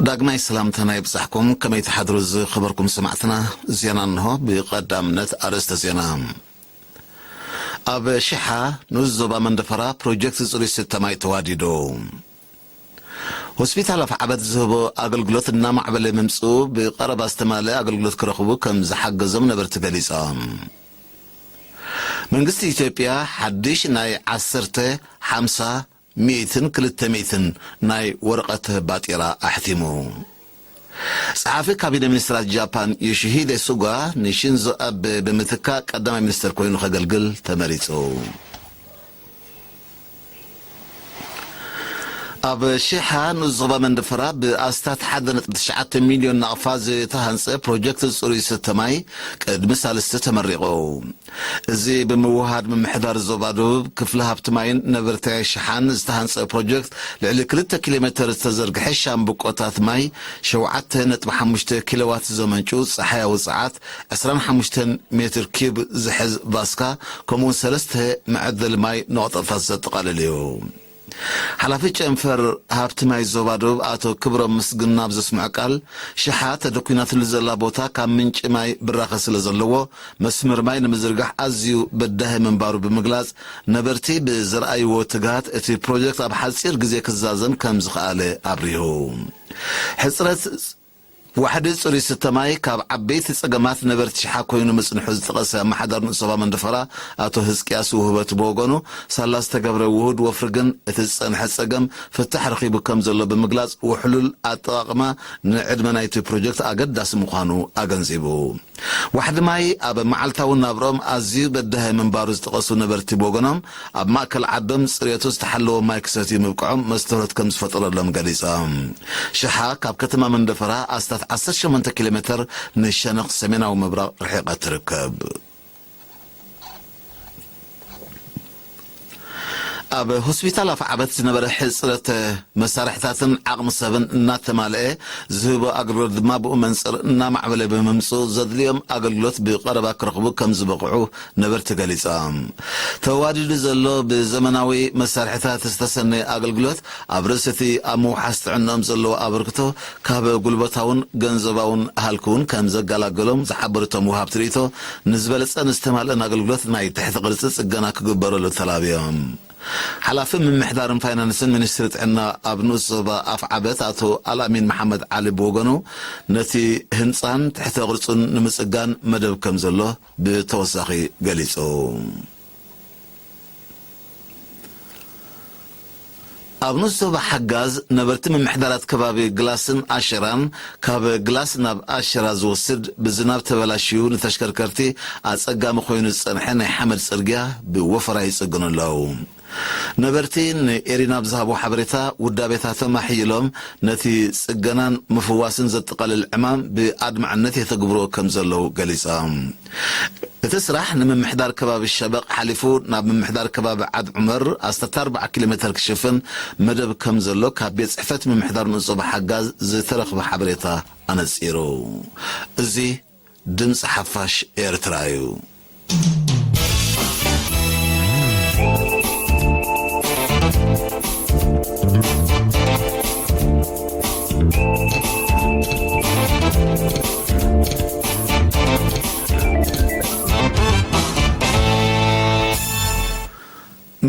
ዳግማይ ሰላምታና ይብጻሕኩም። ከመይ ትሓድሩ ዝኸበርኩም ሰማዕትና? ዜና እንሆ። ብቐዳምነት ኣርእስተ ዜና። ኣብ ሽሓ ንኡስ ዞባ መንደፈራ ፕሮጀክት ጽሩይ ስተ ማይ ተዋዲዱ። ሆስፒታል ኣፍዓበት ዝህቦ ኣገልግሎት እናማዕበለ ምምጽኡ ብቐረባ ዝተማልአ ኣገልግሎት ክረኽቡ ከም ዝሓገዞም ነበርቲ ገሊጾም። መንግስቲ ኢትዮጵያ ሓድሽ ናይ ዓሰርተ፣ ሓምሳ፣ ሚእትን ክልተ ሚእትን ናይ ወረቐት ባጤራ ኣሕቲሙ። ጸሓፊ ካቢነ ሚኒስትራት ጃፓን ዮሺሂደ ሱጋ ንሺንዞ ኣበ ብምትካእ ቀዳማይ ሚኒስትር ኮይኑ ከገልግል ተመሪጹ። ኣብ ሽሓ ንኡስ ዞባ መንደፈራ ብኣስታት ሓደ ነጥቢ ትሽዓተ ሚልዮን ናቕፋ ዝተሃንጸ ፕሮጀክት ጽሩይ ስተ ማይ ቅድሚ ሳልስቲ ተመሪቑ። እዚ ብምውሃድ ምምሕዳር ዞባ ደቡብ ክፍሊ ሃብቲ ማይን ነበርቲ ሽሓን ዝተሃንጸ ፕሮጀክት ልዕሊ ክልተ ኪሎ ሜተር ዝተዘርግሐ ሻምብቆታት ማይ ሸውዓተ ነጥቢ ሓሙሽተ ኪሎዋት ዘመንጩ ጸሓያዊ ጸዓት ዕስራን ሓሙሽተን ሜትር ኪዩብ ዝሕዝ ቫስካ ከምኡውን ሰለስተ መዐደሊ ማይ ነቑጣታት ዘጠቓልል እዩ። ሓላፊ ጨንፈር ሃብቲ ማይ ዞባ ደቡብ ኣቶ ክብሮም ምስግና ኣብ ዘስምዖ ቃል፣ ሽሓ ተደኲናትሉ ዘላ ቦታ ካብ ምንጪ ማይ ብራኸ ስለ ዘለዎ መስመር ማይ ንምዝርጋሕ ኣዝዩ በዳሂ ምንባሩ ብምግላጽ፣ ነበርቲ ብዘርኣይዎ ትግሃት እቲ ፕሮጀክት ኣብ ሓጺር ግዜ ክዛዘም ከም ዝኸኣለ ኣብሪሁ። ሕጽረት ዋሕዲ ጽሩይ ስተ ማይ ካብ ዓበይቲ ጸገማት ነበርቲ ሽሓ ኮይኑ ምጽንሑ ዝጠቐሰ ኣመሓዳሪ ንኡስ ዞባ መንደፈራ ኣቶ ህዝቅያስ ውህበቱ ብወገኑ፣ ሳላ ዝተገብረ ውሁድ ወፍሪ ግን እቲ ዝጸንሐ ጸገም ፍታሕ ረኺቡ ከም ዘሎ ብምግላጽ፣ ውሕሉል ኣጠቓቕማ ንዕድመ ናይቲ ፕሮጀክት ኣገዳሲ ምዃኑ ኣገንዚቡ። ዋሕዲ ማይ ኣብ መዓልታዊ ናብርኦም ኣዝዩ በዳሂ ምንባሩ ዝጠቐሱ ነበርቲ ብወገኖም፣ ኣብ ማእከል ዓዶም ጽሬቱ ዝተሓለወ ማይ ክሰትዩ ምብቅዖም መስተርሆት ከም ዝፈጠረሎም ገሊጾም። ሽሓ ካብ ከተማ መንደፈራ ኣስታት ዓሰርተ ሸሞንተ ኪሎ ሜተር ንሸነኽ ሰሜናዊ ምብራቕ ርሒቓ ትርከብ። ኣብ ሆስፒታል ኣፍዓበት ዝነበረ ሕጽረት መሳርሕታትን ዓቕሚ ሰብን እናተማልአ፣ ዝህቦ ኣገልግሎት ድማ ብኡ መንጽር እናማዕበለ ብምምጽኡ፣ ዘድልዮም ኣገልግሎት ብቐረባ ክረኽቡ ከም ዝበቕዑ ነበርቲ ገሊጾም። ተዋዲዱ ዘሎ ብዘመናዊ መሳርሕታት ዝተሰነየ ኣገልግሎት፣ ኣብ ርእሲ እቲ ኣብ ምውሓስ ጥዕንኦም ዘለዎ ኣበርክቶ፣ ካብ ጉልበታውን ገንዘባውን ሃልኪ እውን ከም ዘገላገሎም ዝሓበሩ እቶም ወሃብቲ ርእይቶ፣ ንዝበለጸን ዝተማልአን ኣገልግሎት ናይ ትሕቲ ቅርጺ ጽገና ክግበረሉ ተላብዮም። ሓላፊ ምምሕዳርን ፋይናንስን ሚኒስትሪ ጥዕና ኣብ ንኡስ ዞባ ኣፍዓበት ኣቶ ኣልኣሚን መሓመድ ዓሊ ብወገኑ፣ ነቲ ህንጻን ትሕተ ቅርጹን ንምጽጋን መደብ ከም ዘሎ ብተወሳኺ ገሊጹ። ኣብ ንኡስ ዞባ ሓጋዝ ነበርቲ ምምሕዳራት ከባቢ ግላስን ኣሸራን፣ ካብ ግላስ ናብ ኣሸራ ዝወስድ ብዝናብ ተበላሽዩ ንተሽከርከርቲ ኣጸጋሚ ኮይኑ ዝጸንሐ ናይ ሓመድ ጽርግያ ብወፈራ ይጽግኑ ኣለዉ። ነበርቲ ንኤሪና ብዝሃቦ ሓበሬታ፣ ውዳቤታቶም ኣሕይሎም ነቲ ጽገናን ምፍዋስን ዘጠቓልል ዕማም ብኣድማዕነት የተግብርዎ ከም ዘለዉ ገሊጾም። እቲ ስራሕ ንምምሕዳር ከባቢ ሸበቕ ሓሊፉ ናብ ምምሕዳር ከባቢ ዓድ ዑመር ኣስታት ኣርብዓ ኪሎ ሜተር ክሽፍን መደብ ከም ዘሎ ካብ ቤት ጽሕፈት ምምሕዳር ንኡስ ዞባ ሓጋዝ ዝተረኽበ ሓበሬታ ኣነጺሩ። እዚ ድምጺ ሓፋሽ ኤርትራ እዩ።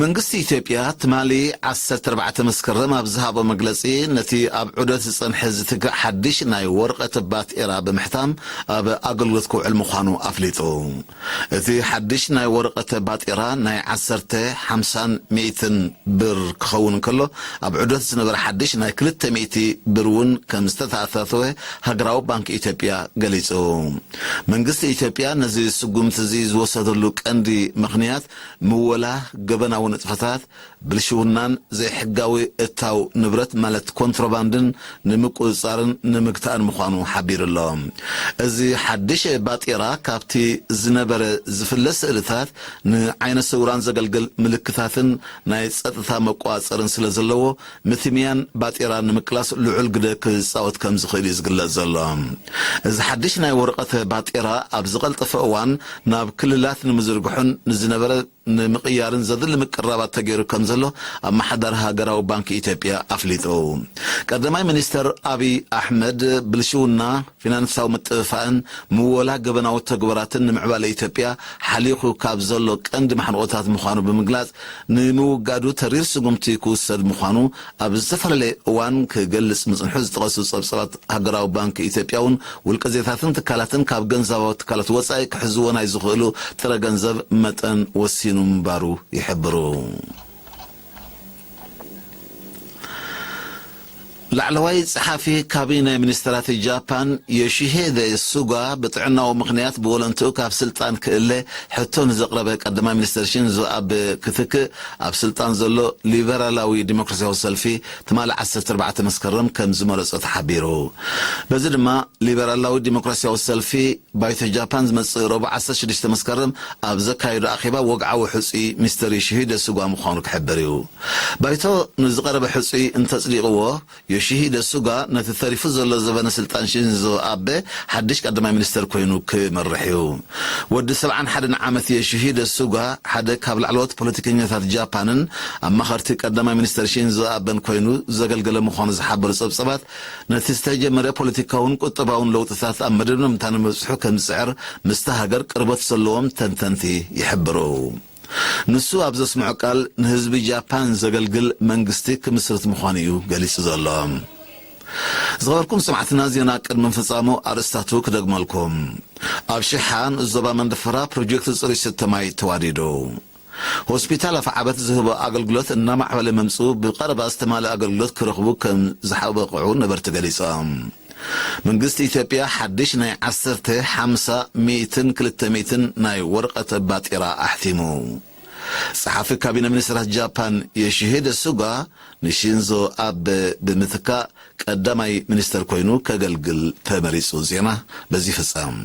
መንግስቲ ኢትዮጵያ ትማሊ ዓሰርተ ኣርባዕተ መስከረም ኣብ ዝሃቦ መግለጺ፣ ነቲ ኣብ ዑደት ዝጸንሐ ዝትግእ ሓድሽ ናይ ወረቐት ባጤራ ብምሕታም ኣብ ኣገልግሎት ክውዕል ምዃኑ ኣፍሊጡ። እቲ ሓድሽ ናይ ወረቐት ባጤራ ናይ ዓሰርተ፣ ሓምሳን ሚእትን ብር ክኸውን እንከሎ፣ ኣብ ዑደት ዝነበረ ሓድሽ ናይ ክልተ ሚእቲ ብር እውን ከም ዝተተኣታተወ ሃገራዊ ባንክ ኢትዮጵያ ገሊጹ። መንግስቲ ኢትዮጵያ ነዚ ስጉምቲ እዚ ዝወሰደሉ ቀንዲ ምኽንያት፣ ምወላ ገበናዊ ንጥፈታት፣ ብልሽውናን ዘይሕጋዊ እታው ንብረት ማለት ኮንትሮባንድን ንምቁጽጻርን ንምግታእን ምዃኑ ሓቢሩ ኣሎ። እዚ ሓድሽ ባጤራ ካብቲ ዝነበረ ዝፍለ ስእልታት፣ ንዓይነ ስውራን ዘገልግል ምልክታትን ናይ ጸጥታ መቆጻጸርን ስለ ዘለዎ፣ ምትምያን ባጤራ ንምቅላስ ልዑል ግደ ክጻወት ከም ዝኽእል እዩ ዝግለጽ ዘሎ። እዚ ሓድሽ ናይ ወረቐት ባጤራ ኣብ ዝቐልጠፈ እዋን ናብ ክልላት ንምዝርግሑን ንዝነበረ ንምቕያርን ዘድሊ ምቅር ምቅርራባት ተገይሩ ከም ዘሎ ኣመሓዳሪ ሃገራዊ ባንክ ኢትዮጵያ ኣፍሊጡ። ቀዳማይ ሚኒስተር ኣብይ ኣሕመድ ብልሽውና፣ ፊናንሳዊ ምጥፍፋእን ምወላ ገበናዊ ተግባራትን ንምዕባለ ኢትዮጵያ ሓሊኹ ካብ ዘሎ ቀንዲ ማሕንቆታት ምዃኑ ብምግላጽ፣ ንምውጋዱ ተሪር ስጉምቲ ክውሰድ ምዃኑ ኣብ ዝተፈላለየ እዋን ክገልጽ ምጽንሑ ዝጠቐሱ ጸብጻባት ሃገራዊ ባንክ ኢትዮጵያ እውን፣ ውልቀ ዜታትን ትካላትን ካብ ገንዘባዊ ትካላት ወጻኢ ክሕዝዎ ናይ ዝኽእሉ ጥረ ገንዘብ መጠን ወሲኑ ምንባሩ ይሕብሩ። ላዕለዋይ ጸሓፊ ካቢነ ሚኒስትራት ጃፓን ዮሺሄደ ሱጋ ብጥዕናዊ ምኽንያት ብወለንትኡ ካብ ስልጣን ክእለ ሕቶ ንዘቕረበ ቀዳማይ ሚኒስትር ሺንዞ ኣበ ክትክእ ኣብ ስልጣን ዘሎ ሊበራላዊ ዲሞክራሲያዊ ሰልፊ ትማሊ ዓሰርተ ኣርባዕተ መስከረም ከም ዝመረጾ ተሓቢሩ። በዚ ድማ ሊበራላዊ ዲሞክራሲያዊ ሰልፊ ባይቶ ጃፓን ዝመጽእ ረቡዕ ዓሰርተ ሽዱሽተ መስከረም ኣብ ዘካየዶ ኣኼባ ወግዓዊ ሕጹይ ሚስተር ዮሺሂደ ሱጋ ምዃኑ ክሕብር እዩ። ባይቶ ንዝቐረበ ሕጹይ እንተጽዲቕዎ፣ ዮሺሂደ ሱጋ ነቲ ተሪፉ ዘሎ ዘበነ ስልጣን ሺንዞ ኣበ ሓድሽ ቀዳማይ ሚኒስተር ኮይኑ ክመርሕ እዩ። ወዲ ሰብዓን ሓደን ዓመት ዮሺሂደ ሱጋ ሓደ ካብ ላዕለዎት ፖለቲከኛታት ጃፓንን ኣማኸርቲ ቀዳማይ ሚኒስተር ሺንዞ ኣበን ኮይኑ ዘገልገለ ምዃኑ ዝሓበሩ ጸብጻባት፣ ነቲ ዝተጀመረ ፖለቲካውን ቁጠባውን ለውጥታት ኣብ መደምደምታ ንምብጽሑ ከም ዝጽዕር ምስቲ ሃገር ቅርበት ዘለዎም ተንተንቲ ይሕብሩ። ንሱ ኣብ ዘስምዖ ቃል፣ ንህዝቢ ጃፓን ዘገልግል መንግስቲ ክምስርት ምዃኑ እዩ ገሊጹ ዘሎ። ዝኸበርኩም ሰማዕትና፣ ዜና ቅድሚ ምፍጻሙ ኣርእስታቱ ክደግመልኩም። ኣብ ሽሓ ንኡስ ዞባ መንደፈራ ፕሮጀክት ጽሩይ ስተ ማይ ተዋዲዱ። ሆስፒታል ኣፍዓበት ዝህቦ ኣገልግሎት እናማዕበለ መምጽኡ፣ ብቐረባ ዝተማልአ ኣገልግሎት ክረኽቡ ከም ዝሓበቕዑ ነበርቲ ገሊጾም። መንግስቲ ኢትዮጵያ ሓድሽ ናይ ዓሰርተ፣ ሓምሳ፣ ሚእትን ክልተ ሚእትን ናይ ወረቐት ባጤራ ኣሕቲሙ። ጸሓፊ ካቢነ ሚኒስትራት ጃፓን ዮሺሂደ ሱጋ ንሺንዞ ኣበ ብምትካእ ቀዳማይ ሚኒስተር ኮይኑ ከገልግል ተመሪጹ። ዜና በዚ ይፍጸም።